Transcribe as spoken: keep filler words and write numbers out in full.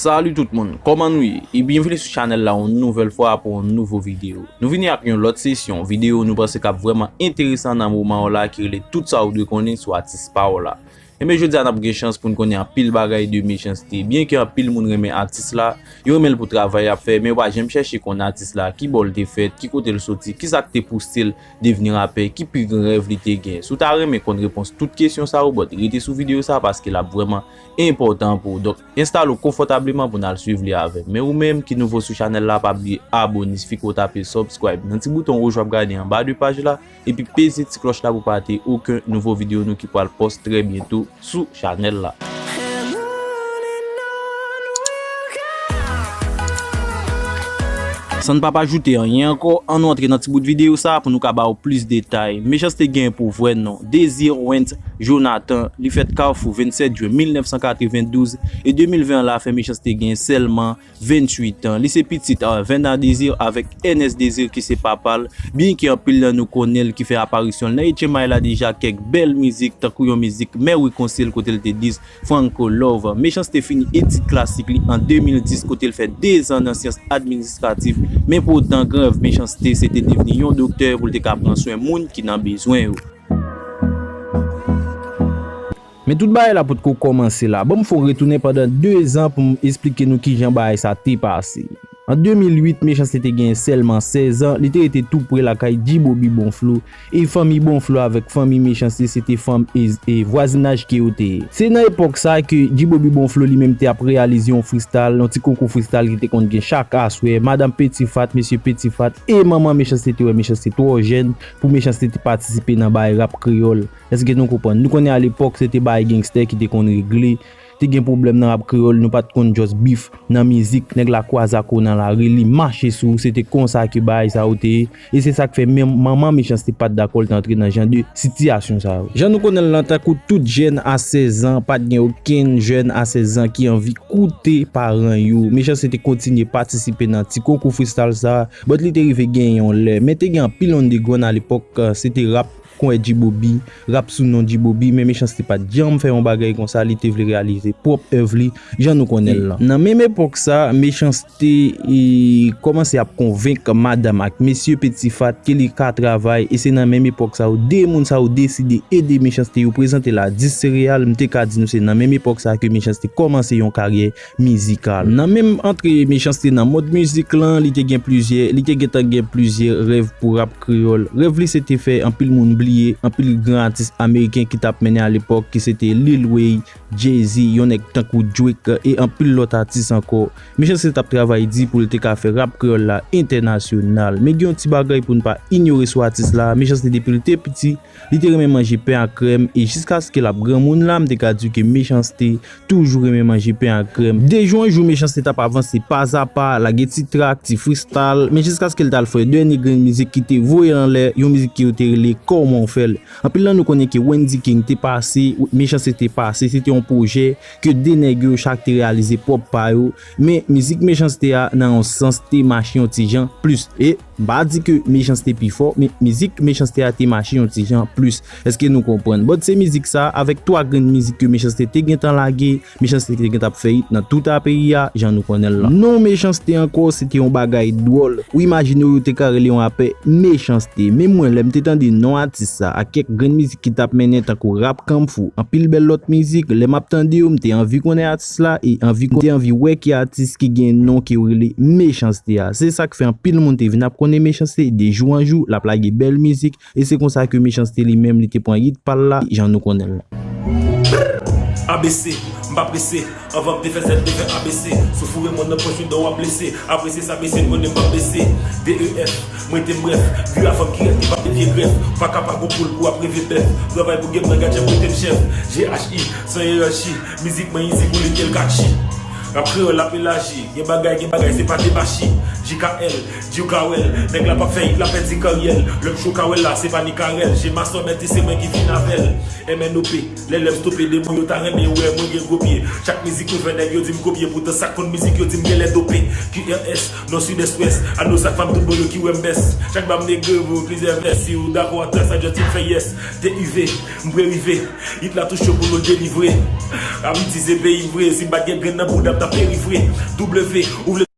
Salut tout moun, kòman nou ye? E byenvini sou chanèl la yon nouvèl fwa pou yon nouvo videyo. Nou vini ak yon lòt sesyon videyo nou panse k ap vrèman enteresan nan moman w la ki rele tout sa w dwe konnen sou atis pa w la. Enben jodi a n ap gen chans pou n konnen anpil bagay de Mechanste. Byenke anpil moun renmen atis la, yo renmen l pou travay l ap fè, men yo pa janm chèche konn atis la, ki bò l te fèt, ki kote l soti, kisa k te pouse l devni rapè, ki pi gran rèv li te gen. Si w ta renmen konn repons tout kesyon sa yo, but rete sou videyo sa paske l ap vrèman enpòtan pou ou. Donk, enstale w konfòtableman pou n al swiv li avè m. Men ou menm ki nouvo sou chanèl la, pa bliye abone, sifi ke w tape subscribe nan ti bouton wouj w ap gade anba de paj la, epi peze ti klòch la pou pa rate okenn nouvo videyo nou ki pral post trè byento sou chanèl la. San n p ap ajoute anyen ankò, ann nou antre nan ti bout videyo sa pou nou ka ba w plis detay. Mechanste gen pou vrè non, Désir Wentz Jonathan, li fèt Kafou vennsèt jen mil nèf san katrevendouz, e de mil ven an la fè Mechanste gen sèlman venntuit an. Li se pitit a Venda Désir avèk Ernest Désir ki se papa l, byenke anpil nan nou konnen l ki fè aparisyon l nan H M I la deja kèk bèl mizik, tankou yon mizik Mè Wi Konsil kote l te dis Franco Love. Mechanste fini etid klasik li an de mil dis kote l fè dezan nan syans administratif, men pou otan gran rèv Mechanste se te devni yon doktè pou l te ka pran swen moun ki nan bezwen yo. Men tout bagay la potko kòmanse la. Ban m fè w retounen pandan dezan pou m esplike nou kijan bagay sa te pase. An de mil uit, Mechanste te genyen sèlman sèz an, li te rete tou pre lakay Djibobi Bonflo, e fanmi Bonflo avèk fanmi Mechanste se te fanm e, e vwazinaj ke yo te ye. Se nan epòk sa ke Djibobi Bonflo li menm te ap reyalize yon freestyle, yon ti konkou freestyle ki te konn gen chak aswè, madanm Petit Fat, mesye Petit Fat, e manman Mechanste te wè Mechanste twò jèn pou Mechanste te patisipe nan bagay rap kreyòl. Èske nou konprann? Nou konnen alepòk, se te bagay gangstè ki te konn regle. Te gen pwoblèm nan rap kreyòl, nou pa t konn just beef nan mizik, nèg la kwaze ak ou nan lari, li mache sou ou, se te konsa ke bagay sa yo te ye. E se sa k fè menm manman Mechanste pa t dakò l te antre nan jan de sitiyasyon sa yo. Jan nou konnen l lan, tankou tout jèn a sèz an, pa t gen okenn jèn a sèz an ki anvi koute paran yo. Mechanste te kontinye patisipe nan ti konkou freestyle sa, but li te rive genyen yon lè. Men te gen anpil underground alepòk, se te rap konwè Djibobi, rap sou non Djibobi, men Mechanste pa t janm fè yon bagay konsa, li te vle reyalize pwòp èv li, jan nou konnen l lan. Nan menm epòk sa, Mechanste, e, kòmanse ap konvenk madanm ak mesye Petit Fat ke li ka travay, e se nan menm epòk sa yo, de moun sa yo deside ede Mechanste, yo prezante l a Dis Sereyal, m te ka di nou se nan menm epòk sa ke Mechanste kòmanse yon karyè mizikal. Nan menm antre Mechanste nan mond mizik lan, li te gen plizyè, li te gentan gen plizyè rèv pou rap kreyòl. Rèv li se te fè anpil moun bliye anpil gran atis ameriken ki t ap mennen alepòk, ki se te Lil Wayne, Jay-Z, yon nèg tankou Drake, e anpil lòt atis ankò. Mechanste t ap travay di pou l te ka fè rap kreyòl la entènasyonal. Men gen yon ti bagay pou n pa inyore sou atis la, Mechanste depi l te piti, li te renmen manje pen ak krèm, e jiskaske l ap granmoun la, m te ka di w ke Mechanste toujou renmen manje pen ak krèm. De jou an jou, Mechanste t ap avanse pazapa, lage ti trak, ti freestyle, men jiskaske l t al fè dènye grenn mizik ki te voye l anlè, yon mizik ke yo te rele Kòman w fè l. Anpil nan nou konnen ke Wendy King te pase, Mechanste te pase, se te yon pwojè ke de nèg yo chak te reyalize pwòp pa yo, men mizik Mechanste a, nan yon sans, te mache yon ti jan plis. E M pa di ke Mechanste pi fò, men mizik Mechanste a te mache yon ti jan plis. Èske nou konprann? But se mizik sa, avèk twa grenn mizik ke Mechanste te gentan lage, Mechanste te gentan ap fè hit nan tout a peyi a, jan nou konnen l lan. Non Mechanste ankò, se te yon bagay dwòl. Ou imajine w yo te ka rele yon rapè Mechanste. Men mwen, lè m te tande non atis sa, ak kèk grenn mizik ki t ap mennen tankou Rap Kung Fu, anpil bèl lòt mizik, lè m ap tande yo, m te anvi konnen atis la, e anvi, m te anvi wè ki atis ki gen non ke yo rele Mechanste a. Se sa k fè anpil moun te vin ap konnen Mechanste de jou an jou, l ap lage bèl mizik, e se konsa ke Mechanste li menm li te pran hit pa l la, jan nou konnen l lan. A B C, m pa prese, anvan m te fè Z, te fè A B C. Si w foure mòn nan pòch, w dan w ap blese. Apre se sa, mesye, m konnen m ap bese. D E F, mwen te m brèf. Vira fanm ki rèd, li pa pete grèf. Pa ka pa gon poul pou w ap reve bèf. Travay pou gen mwen, gad jan m rete m chèf. G H I, san yerachi. Mizik mwen izi pou lekel katchi. Rap kreyòl ap elaji. Gen bagay, gen bagay, se pa te machi. J K L, di w ka wè l. Nèg la p ap fè it la pèdi karyè l. Lè m cho ka wè l la, se pa ni karèl. J Master Mèt, se mwen ki vin avè l. M N O P, lè lè m stope, demen yo ta renmen wè mwen gen gwo pye. Chak mizik mwen fè, nèg yo di m kopye. Poutan sa k konn mizik yo di m genlè dope. Q R S, Nò, Sidès, Wès, a nou sa k fè m tout bon yo ki wè m bès. Chak ba m negre pou plizyè vès. Si w dakò ak sa, just fè yes. T U V, m pre rive. It la tou cho pou nou l delivre. Ayiti se peyi m vre. Si m pa t gen grenn nan bouda m ta peri vre. W, ou vle